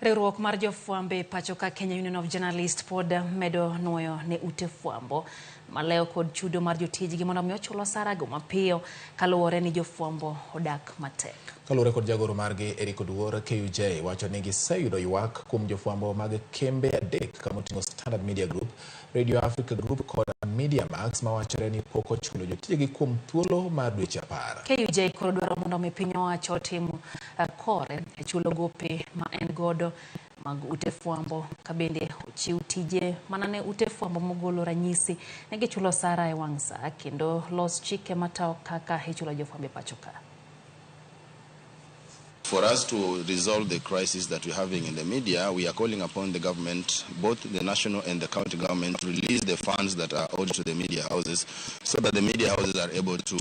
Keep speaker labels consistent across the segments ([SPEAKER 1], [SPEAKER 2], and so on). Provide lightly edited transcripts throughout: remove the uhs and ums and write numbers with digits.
[SPEAKER 1] Riwruok mar jofwambo e pacho ka Kenya Union of Journalists pod medo nuoyo ne ute fwambo malewo kod chudo mar jotijgi mondo mi ochul osara go mapiyo kaluwore ni jofwambo odak matek.
[SPEAKER 2] Kaluwore kod jagoro margi Eric Oduor, KUJ wacho ni giseyudo ywak kuom jofwambo mag kembe adek kamoting'o Standard Media Group, Radio Africa Group kod Media Max mawachore ni pok ochulo jotijegi kuom thuolo mar dweche 10.
[SPEAKER 1] KUJ koro dwaro mondo mi piny owacho otim kore e chulo gope ma en godo mag ute fwambo ka bende ochiw tije mana ne ute fwambo mogolo ranyisi ne gichulo osara e wang' saa kendo los chike matayo kaka ichulo jofwambo e pacho ka.
[SPEAKER 3] For us to resolve the crisis that we're having in the media, we are calling upon the government, both the national and the county government, to release the funds that are owed to the media houses so that the media houses are able to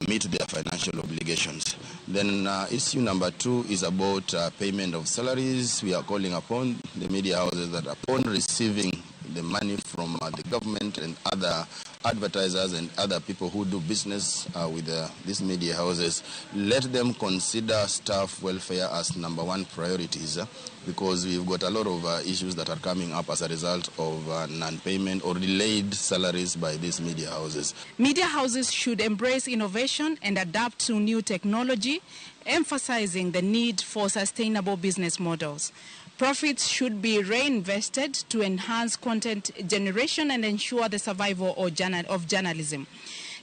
[SPEAKER 3] meet their financial obligations. Then issue number 2 is about payment of salaries. We are calling upon the media houses that upon receiving the money from the government and other advertisers and other people who do business with these media houses, let them consider staff welfare as number 1 priorities, because we've got a lot of issues that are coming up as a result of non-payment or delayed salaries by these media houses.
[SPEAKER 4] Media houses should embrace innovation and adapt to new technology, emphasizing the need for sustainable business models. Profits should be reinvested to enhance content generation and ensure the survival of journalism.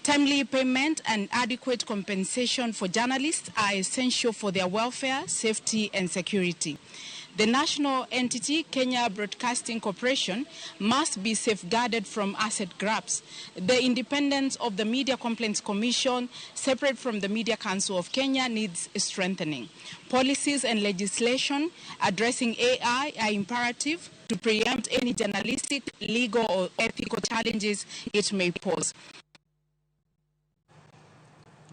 [SPEAKER 4] Timely payment and adequate compensation for journalists are essential for their welfare, safety, and security. The national entity, Kenya Broadcasting Corporation, must be safeguarded from asset grabs. The independence of the Media Complaints Commission, separate from the Media Council of Kenya, needs strengthening. Policies and legislation addressing AI are imperative to preempt any journalistic, legal, or ethical challenges it may pose.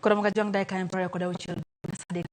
[SPEAKER 1] Koro mga jwang' dakika 26.